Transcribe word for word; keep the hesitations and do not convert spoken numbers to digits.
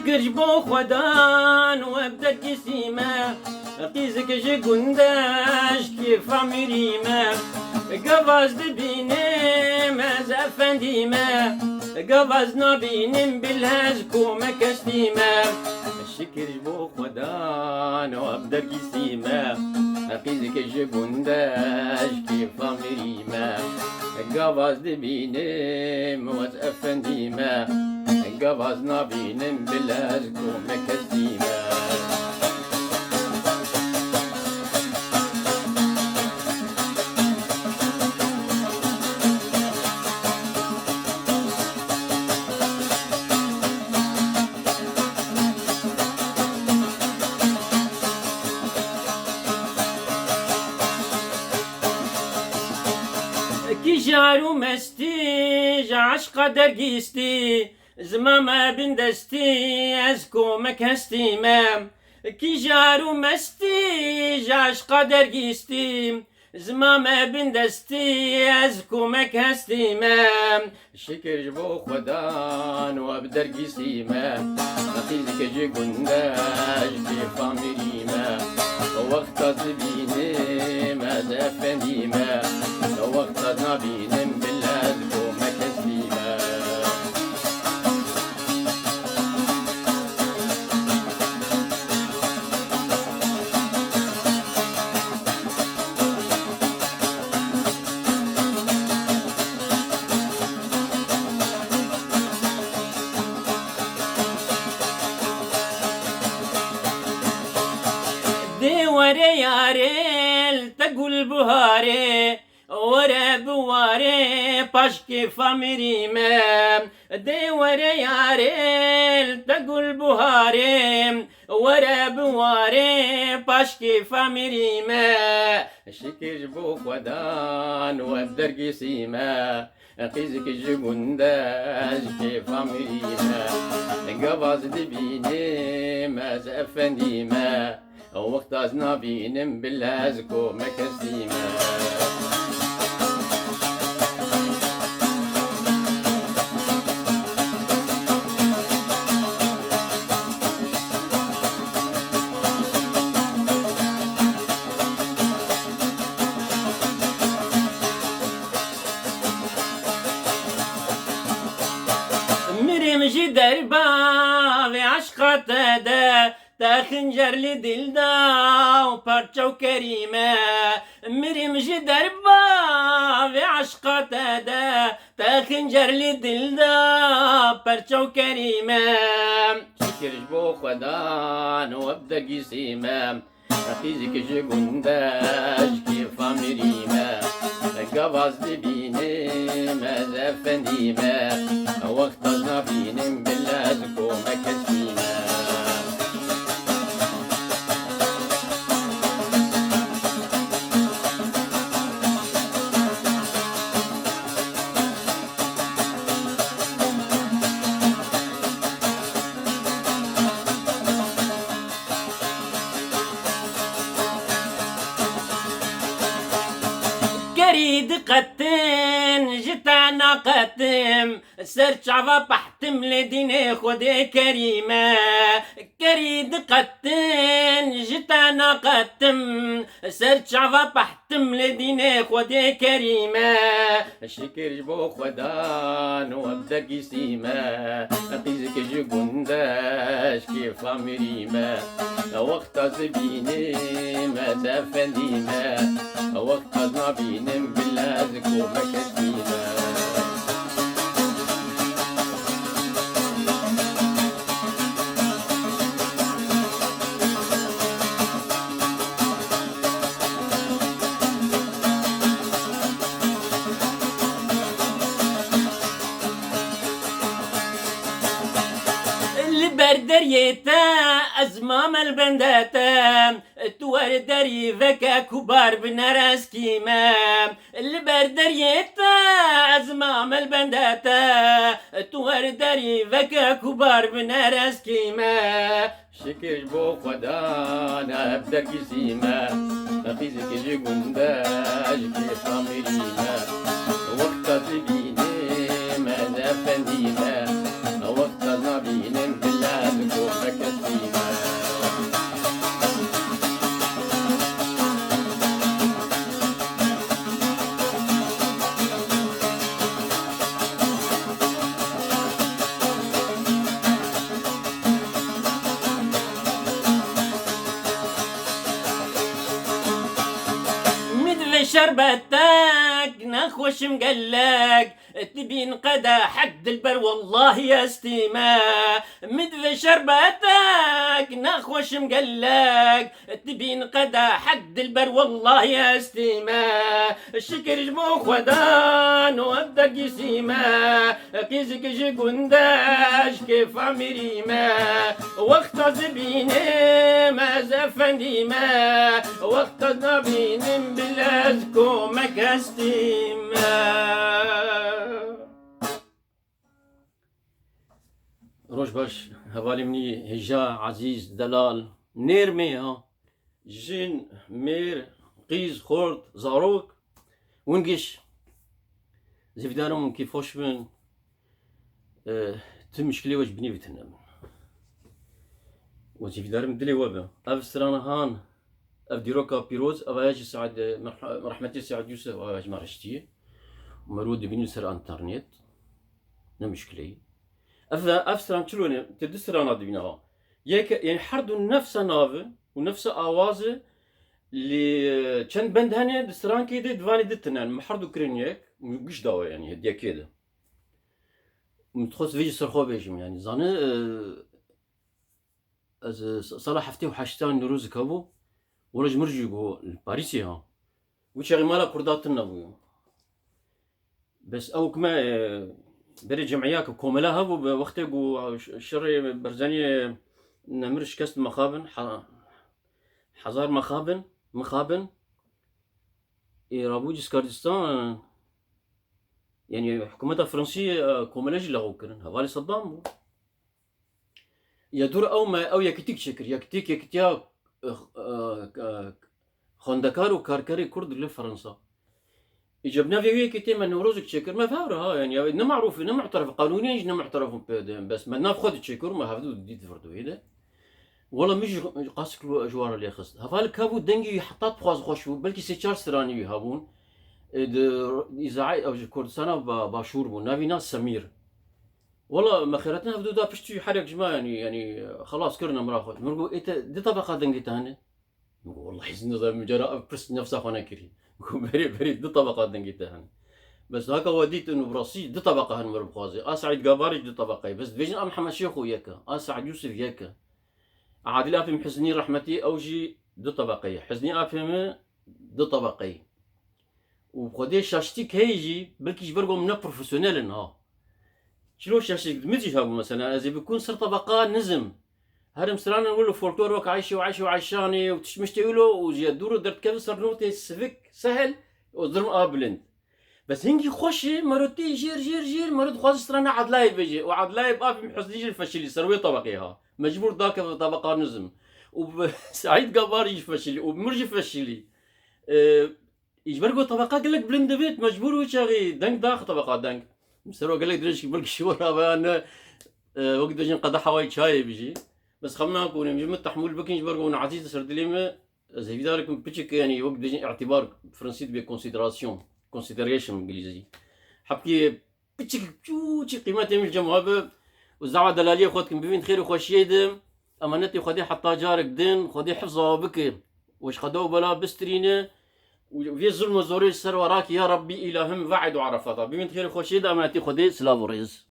Kir ji bo xwedan we bi dergîsî me, qîzik ji gundej kêfa mirî me. Gavaz dibînim ez efendî me, gavaz nabînim bilez komek hestî me. Şikir ji bo xwedan we bi dergîsî me, qîzik ji gundej kêfa mirî me. Gavaz dibînim ez efendî me, gavaz nabînim bilez komek hestî me. Kîjar û mestî ji eşqa dergîstî, zima me bindestî ez komek hestî me. Kîjar û mestî ji eşqa dergîstî, zima me bindestî ez komek hestî me. Şikir ji bo xwedan we bi dergîsî me, qîzik ji gundej kêfa mirî me. Wexta dibînim ez efendî me, wexta nabînim bilez komek hestî me. Dê were yarê li te gul buharê, were biwarê paşkê famirî me. Dê were yarê li te gul buharê, were biwarê paşkê famirî me. Şikir ji bo xwedan we bi dergîsî me. Qîzik ji gundej kêfa mirî me. Gavaz dibînim ez efendî me. Wexta ez nabînim bilez komek hestî me. Mirîm ji derba vê eşqa te de, te xincer li dil da û parça û kerîme. Mirîm ji derba vê eşqa te de, te xincer li dil da parça û kerîme. Şikir ji bo xwedan we bi dergîsî me. Qîzik ji gundej kêfa mirî me. Gavaz dibînim ez efendî me. Wexta ez nabînim bilez komek hestî me. Kerî diqetin ji te naqetim, ser çava pehtim lê dînê Xwedê kerîme. Kerî diqetin ji te naqetim, ser çava pehtim lê dînê Xwedê kerîme. Şikir ji bo xwedan we bi dergîsî me. Qîzik ji gundej kêfa mirî me. Wexta ez bînim ez efendî me. Wexta ez nabînim bilez komek hestî me. Li ber deriyê te ez mame li bende te, tu wer derî veke ku bar bi nereskî me. Li ber deriyê te ez mame li bende te, tu wer derî veke ku bar bi nereskî me. Şikir ji bo xwedan e bi dergîsî me. Qîzik ji gundej kêfa mirî me. Wexta dibînim ez efendî me. Wexta nabînim bilez ko Şerbetek nexweşim gelek, dibîn qedehet dilber wellahî estîme. Min divê şerbetek nexweşim gelek, dibîn qedehet dilber wellahî estîme. Şikir ji bo Xwedan û ev dergîsîme. Qîzik ji gundej kêfa mirî me. Wexta zibînim ez efendî me. Wexta nabînim bilez komek hestî me. Roj baş, hevalê min î hêja, ezîz, delal, nêr me ya. Jin, mêr, qîz, xort, zarok, win giş. Zîvdarim kî foş bin. E, tu muşkilê we ji binî bitinebin. Û zîvdarim dilê we be. Ev strana han, ev dîroka pîroz, ev aya ji Seîd, e, merh-, merhmetî Seîd Yusuf, aya ji me re şitiye. Û me ro dibînin ser internet. Ne muşkileyî. Ev, ev stran çilo ne? Te du strana dibîne ha. Yek, yani her du nefsa navi û nefsa awazi li çend bend hene, di strankê de divanê di tinen. Me her du kirin yek, giş dawa yani, yekê de. Min dixwest vê ji ser xwe bêjim, yani, zanî, e, ez, e, sala heftê û heştan Newrozik hebû, wela ji mir jî got, li Parîsê ha. Wî çaxê mala Kurda tune bû. Bes ew kime, e, berê cemiyeke komela hebû, bi wextê ku, e, ş-, şerê Barzanî, e, nemir şikest mexabin, ha-, hezar mexabin, mixabin, ê rabû Cîskardistan, e, yani hikûmeta Fransî, e, komele jî lexwe kirin. Hevalê Seddam bû. Ya dûr ew me, ew yekitîk çêkir. Yekitîk, yekitiya, e, e, e, xwendekar û karkerê Kurd li Fransa. Îca bi navê wê yekitê me Newrozik çêkir. Me hevra ha, yani, ya ne marûf, ne mu'teref, qanûnî jî ne mu'teref pê de. Bes me nav xwe diçêkir, me hevdû didît vir di wê de. Wela min jî qasik ji wan re lê xist. Heval ka bû, dengî wî heta dixwaz xweş bû. Belkî sê çar stranî wî hebûn. E, di îzaê ew ji Kurdistana ba-, başûr bû. Navî na Semîr. Wela me xêretin hevdû da piştî her yek ji me, yanî, yanî, xelas kirine mira xwe. Min got, ê te di tebeqa dengê te hene? Min got, wellahî ez nizanim, cara ev pirs nefsa xwe nekirî. Min got, berê, berê, di tebeqa dengê te hene. Bes haka we dît, û bi rastî di tebeqa hene meriv bixwaze. A Seîd Gabarî di tebeqayê. Bes dibêjin a Mihemed Şêxo yek e. A Seîd Yûsif yek e. Adil apê min Hiznî rehmetî, ew jî du tebeqeyî. Hiznî apê min du tebeqeyî. Û xwedê şaştî heye jî, belkî ji ber ku em ne profesyonel in ha. Çilo şaştî min jî hebû mesela, ez ê bikûn ser tebeqa nizm. Her em stranin wilo folklor wek Ayşe û Ayşe û Ayşanê û tişt miştê wilo û ji dûr û derdikevin ser notê sivik, sehel û zirm a bilind. Bes hingî xweş e, mero tê jêr, jêr, jêr, mero dixwaze strana Edlayê bêje. Û Edlayê bi apê min Husnî jî feşilî ser wê tebeqê ha. Mecbûr dakeve tebeqa nizm. Û bi Seîd Gabar jî feşilî. Û mir jî feşilî. E, ji ber ku tebeqa gelek bilind dibêt, mecbûr wê çaxê deng daxe tebeqa deng. Ser o gelek dirêj ki belkî ji we re veya ne, e, wek dibêjin qedeha wê çayê bijî. Bes xem nakin, em ji min tehmûl bikin, ji ber ku hûn ezîz li ser dilê me. Ez hêvîdar dikim piçik, yanî wek dibêjin îtibar, fransî dibê consideration, consideration îngilîzî. Hebkê piçik, çûçik qîmetê min li cem we be û ez dawa delaliyê xwe dikim, bibîn xêr û xweşiyê de, emanetê Xwedê heta carek din, Xwedê hifza we bike û ji qeda û bela bistirîne û vê zulm û zorê ji ser we rake, ya Rabbî îlahim, ve'id û Arefata. Bibîn xêr û xweşiyê de, emanetê Xwedê, silav û rêz.